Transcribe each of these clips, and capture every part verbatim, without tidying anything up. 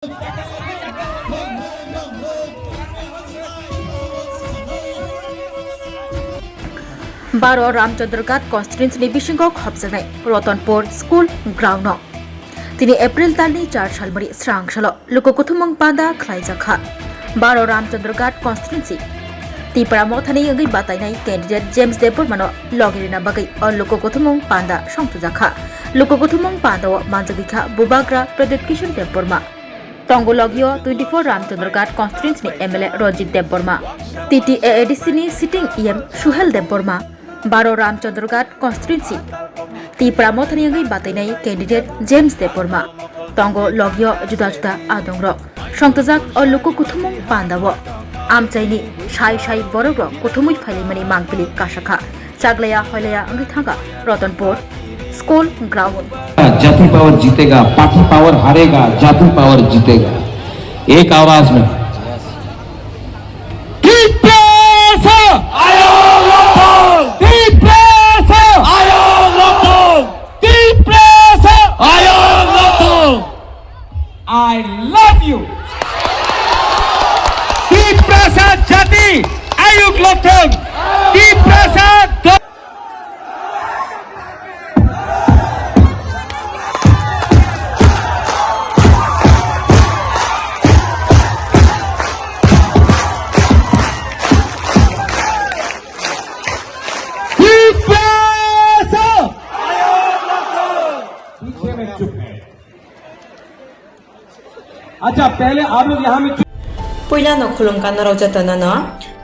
Baro Ramchandraghat constituency ni bisingo khopjaknai Ratanpur school ground no tini April talni char salmari srang salo luku kuthumung panda khlaijak kha. Baro Ramchandraghat constituency Tipra Mothani wngwi batainai candidate James Debbarma no logi rina bagwi o luku kuthumung panda songchajak kha. Luku kuthumung panda o manjagwi kha Bubagra Pradyot Kishore Debbarma, tongo logio twenty-four Ramchandraghat constituency ni M L A Rajit Debbarma, T T A A D C ni sitting E M Suhel Debbarma, baro Ramchandraghat constituency Tipra Mothani wngwi batainai candidate James Debbarma, tongo logio juda juda adongrok. Songtwjak o luku kuthumung panda o amchaini sai sai borokrok kuthumui phailaimani mangpili kasakha. Chaglaya hoilaya wngwi thangkha Ratanpur school ground. जाति पावर जीतेगा, party power हारेगा, जाति पावर जीतेगा। एक आवाज में। Tiprasa! Ayok Lopthong! Tiprasa! Ayok Lopthong! Tiprasa! Ayok Lopthong! I love you. Tiprasa jati ayuk lothong. Tiprasa do- Tiprasa. पीछे में चुप है। अच्छा, पहले आप लोग यहाँ में चुप। Puila no khulumkha norok jotono no.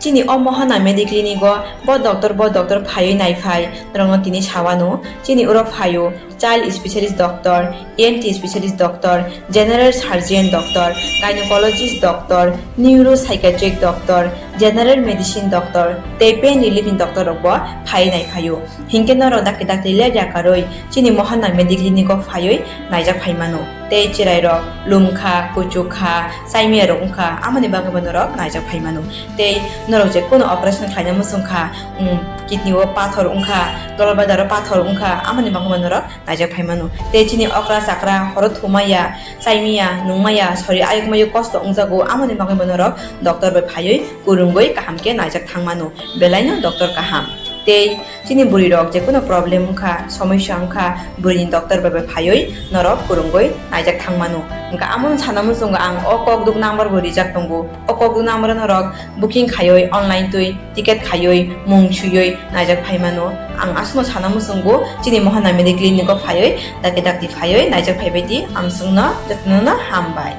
Chini o Mohana Mediclinic o bo doctor, bo doctor phaiwi naiphai norokno tini sawano. Chini uro phaio child specialist doctor, E N T specialist doctor, general surgeon doctor, gynecologist doctor, neuropsychiatric doctor, general medicine doctor tei pain relief ni doctor rok bo phaiwi naiphaio. Hinkhe norok dakti dakti lerya karwi chini Mohana Mediclinic o phaiwi naijak phaimano. Tei chwrairok lumkha, kuchukha, saimiyarok wngkha, amoni bagwi bo norok naijak phaimano. Tei norok je kono operation khlaina muchungkha, um, kidney o pathor wngkha, gallbladder o pathor wngkha, amoni bagwi bo norok naijak phaimano. Tei chini okra chakra horo thumaya, saimiya, nungmaya, sori ayukmayo kosto wngjago, amoni bagwi bo norok doctor bai phaiwi kwrwngwi kaham khe naijak thangmano. Belaino doctor kaham. Tei chini bwrwi rok je kono problem wngkha, somosya wngkha, bwrwini doctor bai bai phaiwi norok kwrwngwi naijak thangmano. Wngkha amono sana muchungo ang o kokduk number bo rijak tongo. O kokduk number o norok booking khaiwi online twi ticket khaiwi mung suiwi naijak phaimano. Ang aswkno sana muchungo chini Mohana Mediclinic o phaiwi dakti dakti phaiwi naijak phaibai di. Ang chwngno jotono no hambai.